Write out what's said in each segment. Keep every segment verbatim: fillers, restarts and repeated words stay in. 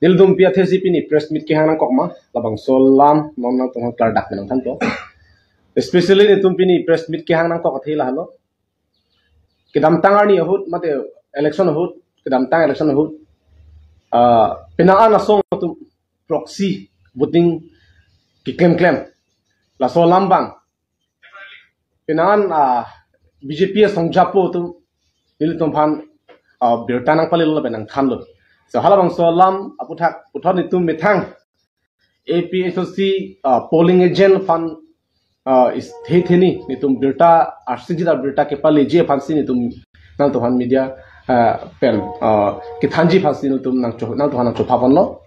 Nelitum pi athesi pini press meet kehang nangkok ma, labangso alam non nangtum aphan klardak nangthanpo. Especially nelitum pini press meet kehang nangkok athe lahelo. Kedamtang arni ahut, mate election ahut, kedamtang election ahut, ah, penang an asong atum proxy voting keklemklem. Laso alam abang penang an, ah, B J P asong japo atum nelitum aphan, ah, birta nangpalelo lapen nangthanlo. So halabangso alam aputhak puthot nelitum methang A P H L C, ah, polling agent aphan, ah, is the theni nelitum birta arsikjit abirta kepaleji aphansi nelitum nangtum aphan media, ah, pen, ah, kethanji aphansi nelitum nangcho nangtum aphan nangchophaponlo.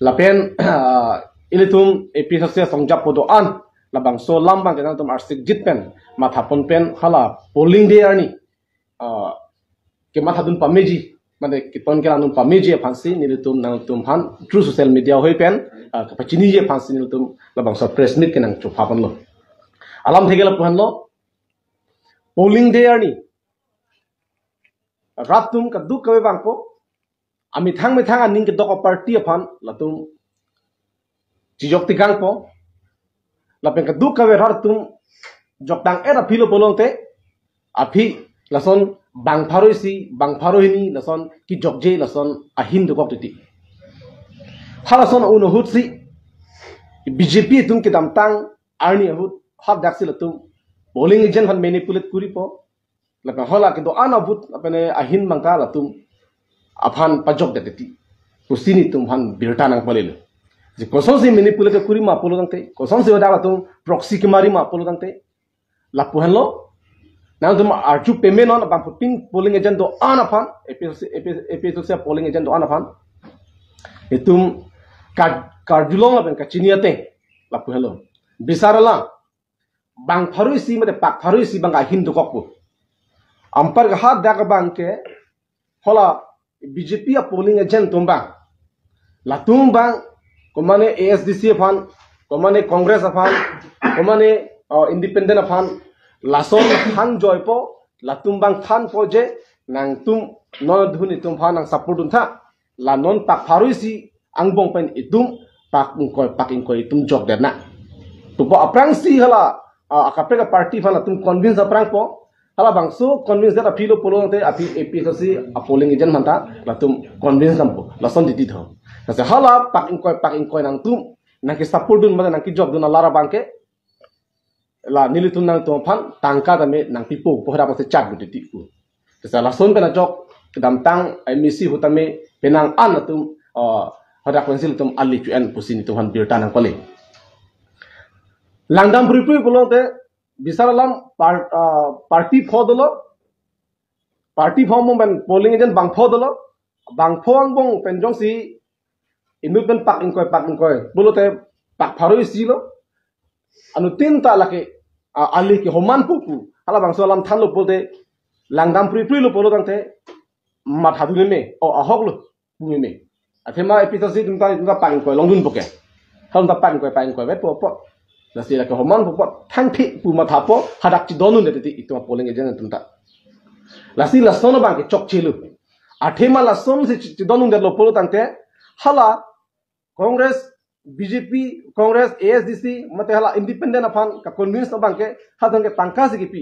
Lapen, ah, ilitum A P H L C asong japo do-an labangso alam abangke nangtum arsikjit pen mathapon pen hala polling day arni, ah, kemathadun pameji, mate keton kelangdun pameji aphansi nelitum nangtum aphan through social media ahoi pen, ah, kapachiniji aphansi nelitum labangso press meet ke nangchophaponlo. Alamthe ke lapu-anlo, polling day arni rat atum kadokave vangpo, amethang methang aning kedok aparty aphan latum chijok tikangpo. Lapen kadokave rat atum joktang-et aphi lo pulote, aphi lason bang pharo isi, bang pharo hini lason kejokje lason ahin dokok titi. Halason un ahutsi B J P atum kedamtang arni ahut hadaksi latum polling agent aphan manipulate koripo. Lapen hala kedo-an a-vote lapen ahin abangta latum aphan pajokdet titi pusi nelitum aphan birta nangpalelo. Je kosonsi manipulate kori ma pulo tangte, kosonsi hadak latum proxy kemari ma pulo tangte, lapu-anlo. Nangtum arju pemenon abangphutin polling agent do-an aphan, A P H L C, A P H L C polling agent do-an aphan nelitum ka-, karjulong lapen kachini ateng, lapu-anlo. Bisar alam, bang pharo isi mate pak pharo isi abang ahin dokokpo. Anpar ke hadak abangke hala B J P a-polling agent atum abang, latum abang, komane A S D C aphan, komane Congress aphan, komane, uh, independent aphan, lason thanjoipo, latum abang thanpo je, nangtum non adhun nelitum aphan nang support duntha, la non pak pharo isi angbong pen itum pak ingkoi, pak ingkoi itum jokdet nang. Pupo aphrangsi hala, ah, akaprek a-party aphan latum convince aphrangpo. Halabangso convince det aphi lo pulote aphi A P H L C a-polling agent aphanta latum convince dampo. Lason titi tho. Lasi hala pak ingkoi, pak ingkoi nangtum nangke-support dun mate nangkejokdun alar abangke, la nelitum nangtum aphan tangka tame nangpipo pu hadak pase chat bu titi pu. Lasi lason pen ajok kedamtang M A C ahut tame penang an atum, ah, hadak pensi latum ali chu-en pusi nelitum aphan birta nangpale. Langdam phripri pulote bisar alam par-, ah, party pho dolo, party pho mo pen polling agent bang pho dolo, bang pho angbong pen jongsi inut pen pak ingkoi, pak ingkoi pulote pak pharo isi lo. Anuttin ta lake, ah, ali ke homan pupu. Halabangso alam thanlo pulote langdam phripri lo pulo tangte mathadun meme, o ahok lo pu meme. Athema A P H L C atum ta, atum ta pak ingkoi longdunpo ke. Halatum ta pak ingkoi, pak ingkoi vetpo po. Lasi lake homan pupo, thangthi pu mathapo, hadak chidondundet titi itum a-polling agent atum ta. Lasi lason abangke chokchelo. Athema lasonsi chi-, chidondundetlo pulo tangte, hala Congress, B J P, Congress, A S D C, mate hala independent aphan ka-convince abangke, halatum ke tangka si kipi.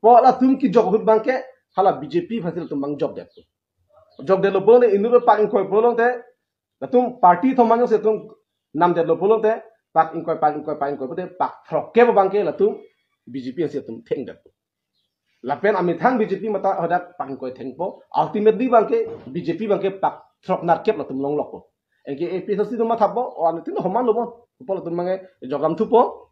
Po latum kejok ahut abangke, hala B J P aphansi latum abang jokdet. Jokdetlo pulote inut pak ingkoi pulote, latum party thom angjongsi latum namdetlo pulote, pak ingkoi, pak ingkoi, pak ingkoi pulote pak throkkep abangke latum B J P ansi latum thengdet. Lapen amethang B J P mate hadak pak ingkoi thengpo. Ultimately abangke B J P abangke pak throknerkep latum longlokpo. Anke A P H L C atum mathapo, o anuttin homan lo bon. Pupo latum abangke jokdam thupo,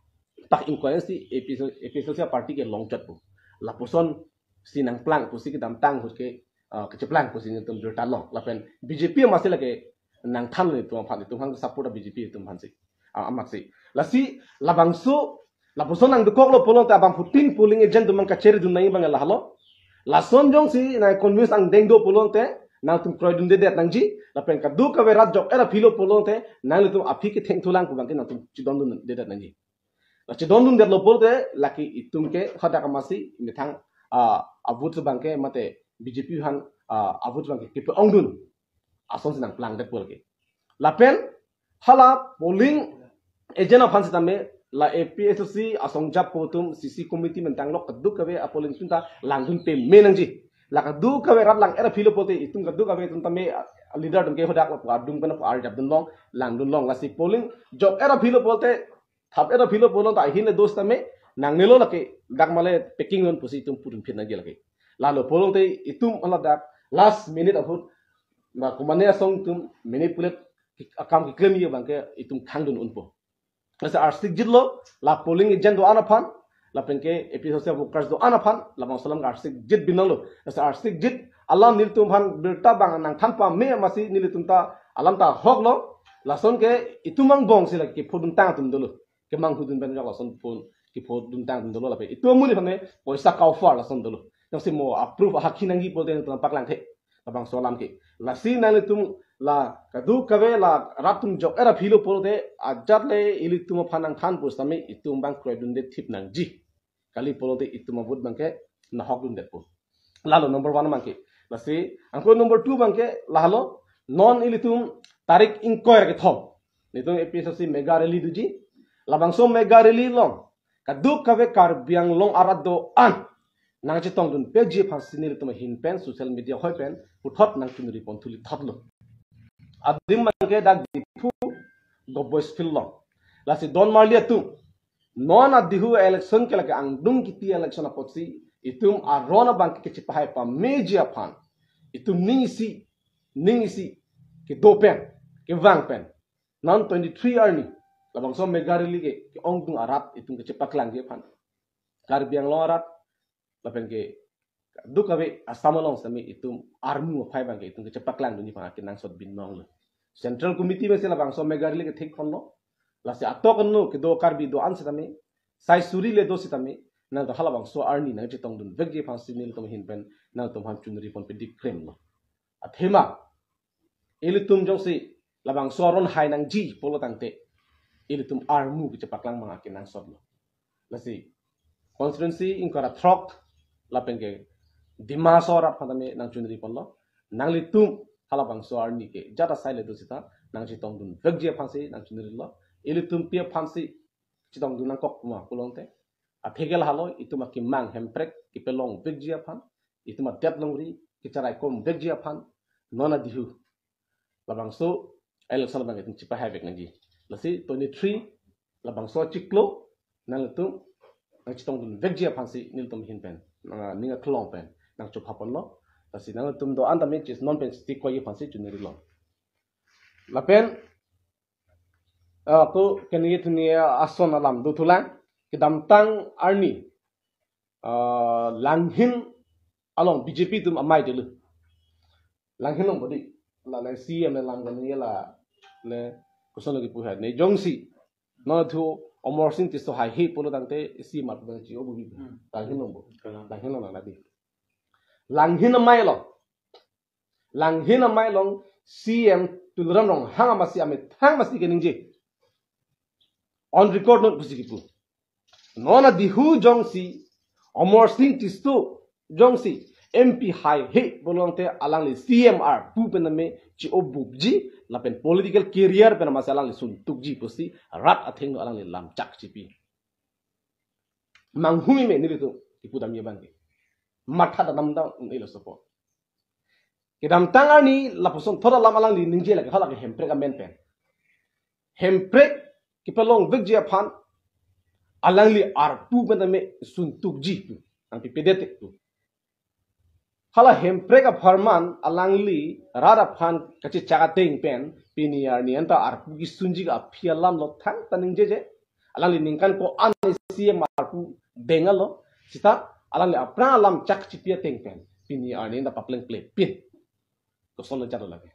pak ingkoi ansi A P H L C, A P H L C a-party ke longchotpo. Lapusonsi nangplang pusi kedamtang ahut ke, ah, kacheplang pusi nelitum birta long. Lapen B J P amatsi lake nangthan nelitum aphan, nelitum aphan support a-B J P atum aphansi. Ah, amatsi. Lasi labangso, lapuson nangdokoklo pulote abangphutin polling agent atum abang kacheridun nangji abang lahelo. Lason jongsi nang-convince angdeng do pulote nangtum kroidundedet nangji, lapen kadokave rat jok-et aphi lo pulote nanglitum aphi kethengthulang pu abangke nangtum chidondundedet nangji. La chidondundetlo pulote lake itum ke hadak amatsi methang, ah, a-vote abangke mate B J P aphan, ah, a-vote abangke kepe-ongdun asonsi nangplangdet pu lake. Lapen hala polling agent aphan sitame la A P H L C asong jap po atum, C C committee pen tanglo, kadokave a polling station ta langdun pame nangji. La kadokave rat lang-et aphi lo pulote itum kadokave atum tame, ah, leader atum ke hadak lapu adung pen lapu arjap dunlong, langdunlong. Lasi polling jok-et aphi lo pulote, thap-et aphi lo pulo ta ahin le dos tame nangnelo lake, dak male packing non pusi itum pudun phin nangji lake. Lalo pulote itum hala dak last minute ahut ma komane asong atum manipulate akam keklemji abang ke itum khangdun unpo. Lasi arsikjitlo, la polling agent do-an aphan, lapen ke A P H L C workers do-an aphan, labangso alam arsikjit binong lo. Lasi arsikjit alam nelitum aphan birta abang nangthan pame amatsi nelitum ta alam ta ahok lo. Lason ke itum angbong si lake kephoduntang atum dolo. Kemanghu dun pen jok lason phone kephoduntang atum dolo lapen itum amonit aphan me poisa kauphar lason dolo. Jongsi mo approve ahakhi nangji pulote nangtum paklangthe labangso alam ke. Lasi nanglitum la kadokave la rat atum jok-et aphi lo pulote ajat le ilitum aphan nangthan pusitame itum abang kroidunde thip nangji. Kali pulote itum avote abang ke nahok dundetpo. Lalo number one abang ke. Lasi anke number two abang ke lahelo, non ilitum tarik ingkoi ra kethom nelitum A P H L C mega rally doji. Labangso mega rally along kadokave Karbi Anglong arat do-an nangchetongdun peji aphansi nelitum ahin pen social media ahoi pen puthot nangchunri pon thuli thotlo. Adim abang ke dak Diphu Govt Boys Field along. Lasi don marli atum, non adihu election ke lake angdung kiti election apotsi itum aron abang ke kechepahai pameji aphan itum ning isi, ning isi kedo pen, kevang pen non twenty-three arni labangso mega rally ke ke-ongdung arat itum kechepaklangji aphan, Karbi Anglong arat lapen ke kadokave Assam along sitame itum armu aphai abang ke itum kechepaklangdunji aphan akenangsot binong lo. Central Committee pensi labangso mega rally kethekponlo. Lasi atok anu kedo Karbi do-an sitame, sai suri le do sitame, nangtum halabangso arni nangchetongdun vekji aphansi nelitum ahin pen nangtum aphan chunri pon pedik krem lo. Athema ilitum jongsi labangso aron hai nangji pulo tangte ilitum armu kechepaklang abang akenangsot lo. Lasi constituency ingkoi ra throk lapen ke Dima Hasao arat aphan tame nangchunri ponlo. Nanglitum halabangso arni ke jat asai le do sita nangchetongdun vekji aphansi nangchunrilo. Ilitum pi aphansi chetongdun nangkok ma pulote, atheke lahelo, itum akemang Hemprek kepalong vekji aphan, itum adet longri kecharai kom vekji aphan, non adihu labangso election abang itum chepahai vek nangji. Lasi twenty-three labangso achiklo nangtum nangchetongdun vekji aphansi nelitum ahin pen, nang ning aklong pen nangchopha ponlo. Lasi nangtum do-an tame chis non pen stick koji aphansi chunrilo. Lapen, ah, ko kengi thuni ason alam do thulang, kedamtang arni, ah, Langhin along B J P atum amei dolo. Langhin along bodi, la le C M le lang gani la le koson lagi puha ne jongsi non thu Amarsing Tisso haihe pulo tangte C M arpu bang chi-o bubi. Hmm. Langhin along bo. Kalang. Langhin along nadi. Langhin amei along, Langhin amei along C M Tuliram Ronghang amatsi amethang amatsi keningje. On record non pusi kipu. Non adihu jongsi Amarsing Tisso jongsi M P haihe pulo tangte alangli C M arpu pen tame chi-o bupji lapen political career pen amatsi alangli suntukji pusi rat athengno alangli lamchak chipi. Manghumi me nelitum kipu damji abang ke. Matha damdam un-elo sopo. Kedamtang arni lapuson thot alam alangli ningje lake halake Hemprek amen pen. Hemprek kepalong vekji aphan alangli arpu pen tame suntukji pu. Nangpipedet pu. Hala Hemprek apharman alangli rat aphan kachechak ateng pen pini arni anta arpu kesunji aphi alam lo thangta ningjeje. Alangli ningkan ko-an C M arpu denglo. Sita alangli aphrang alam chak chipi ateng pen pini arni anta paplengple pin. Koson lo chalo lake.